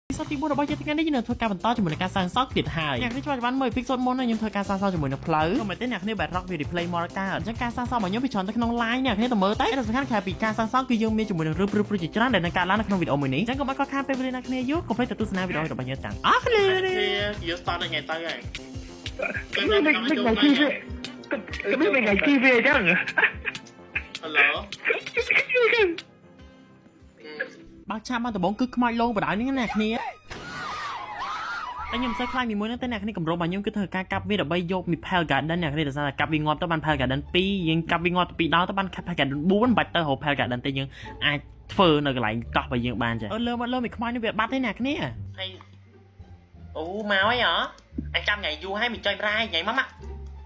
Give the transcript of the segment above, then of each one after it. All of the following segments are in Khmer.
episode ទី4របស់យើងថ្ងៃនេះយើងនឹងធ្វើការបន្តជាមួយនឹងការសាងសង់ទៀតហើយអ្នកនេះច្បាស់បានមើល episode មុនខ្ញុំធ្វើការសាងសង់ជាមួយនឹងផ្លូវក៏មិនទេអ្នកគ្នាបែរ rock វា replay មកកើតអញ្ចឹងការសាងសង់របស់ខ្ញុំវាច្រើនទៅក្នុង line អ្នកគ្នាទៅមើលតែសំខាន់ក្រៅពីការសាងសង់គឺយើងមានជាមួយនឹងរឿងព្រឹបជាច្រើនដែលនឹងកើតឡើងនៅក្នុងវីដេអូមួយនេះអញ្ចឹងកុំឲ្យគាត់ខានពេលវេលាអ្នកគ្នាយូរកុំភ្លេចទៅទស្សនាវីដេអូរបស់យើងទាំងអស់គ្នា យក start ថ្ងៃទៅហើយ មិនមិនថ្ងៃទីវាមិនមិនថ្ងៃទីវាអញ្ចឹង Hello. បើកឆាកមកដំបងគឺខ្មោចលងបដ ாய் នេះណាគ្នាតែខ្ញុំមិនសូវខ្លាចមីមួយហ្នឹងតែអ្នកគ្នាកម្រោងរបស់ខ្ញុំគឺធ្វើការកាប់វាដើម្បីយកមី Pal Garden អ្នកគ្នាដោយសារតែកាប់វាងាប់ទៅបាន Pal Garden 2យើងកាប់វាងាប់ទៅ2ដងទៅបាន Pal Garden 4មិនបាច់ទៅរក Pal Garden ទេយើងអាចធ្វើនៅកន្លែងកោះរបស់យើងបានចាអឺលើមកលើមីខ្មោចនេះវាបាត់ទេអ្នកគ្នាហើយអូមកហើយហ៎អញចាំថ្ងៃយូរហើយមីចុយប្រាយថ្ងៃមកមក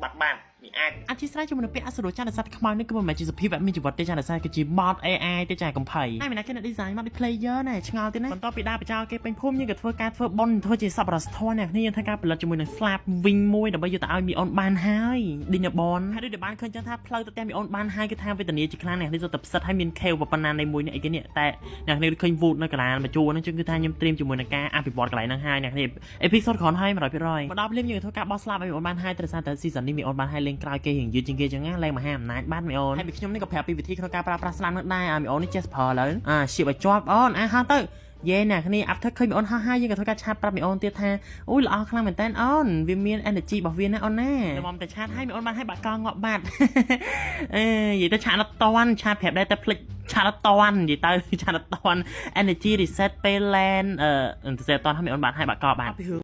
បាត់បានមីអាចអធិស្ឋានជាមួយនឹងពាក្យអសុរចានសត្វខ្មោចនេះគឺមិនមែនជាសភាពបែបមានជីវិតទេចានសត្វគឺជា mod AI ទេចាកំភៃហើយមានអ្នកគេ design មកដូច player ណែឆ្ងល់ទេណាបន្ទាប់ពីដើរបចោគេពេញភូមិយើងក៏ធ្វើការធ្វើបុណ្យធ្វើជាសប្បុរសធម៌អ្នកគ្នាយើងធ្វើការផលិតជាមួយនឹងស្លាបវិញមួយដើម្បីយកទៅឲ្យមីអូនបានហើយឌីណាបនហើយដូចដែលបានឃើញចឹងថាផ្លូវទៅផ្ទះមីអូនបានហើយគឺថាវេទនាជាខ្លាំងអ្នកនេះសុទ្ធតែផ្សិតហើយមានខេវប៉ុណ្ណានៃមួយនេះអីគេនេះតែអ្នកនេះឃើញវូតនៅកន្លែងមកជួរហ្នឹងចឹងគឺថាខ្ញុំត្រៀមជាមួយនឹងការអភិវឌ្ឍកន្លែងហ្នឹងហើយអ្នកនេះepisode ក្រោយហើយ100%មកដល់ភ្លាមយើងធ្វើការបោះស្លាបឲ្យមីអូនបានហើយត្រូវសារតែ season នេះមីអូនបានហើយលេងក្រោយគេរៀងយឺតជាងគេចឹងណាលេងមហាអំណាចបានមីអូនហើយពីខ្ញុំនេះក៏ប្រាប់ពីវិធីក្នុងការប្រើប្រាស់ស្លាបនោះដែរអាមីអូននេះចេះប្រើឥឡូវអាសៀបឲ្យជាប់អូនអាហោះទៅយេអ្នកគ្នា after ឃើញមីអូនហោះហើយយើងក៏ធ្វើការ chat ប្រាប់មីអូនទៀតថាអូយល្អខ្លាំងមែនតើអូនវាមាន energy របស់វាណាអូនណាល្មមតែ chat ឲ្យមីអូនបានឲ្យបាក់កងាប់បាត់ អេនិយាយទៅ chat អត់តាន់ chat ប្រាប់ដែរតែភ្លេច chat អត់តាន់និយាយទៅ chat អត់តាន់ energy reset ពេល land អឺ reset អត់តាន់ឲ្យមីអូនបានឲ្យបាក់កបាត់ពីរឿង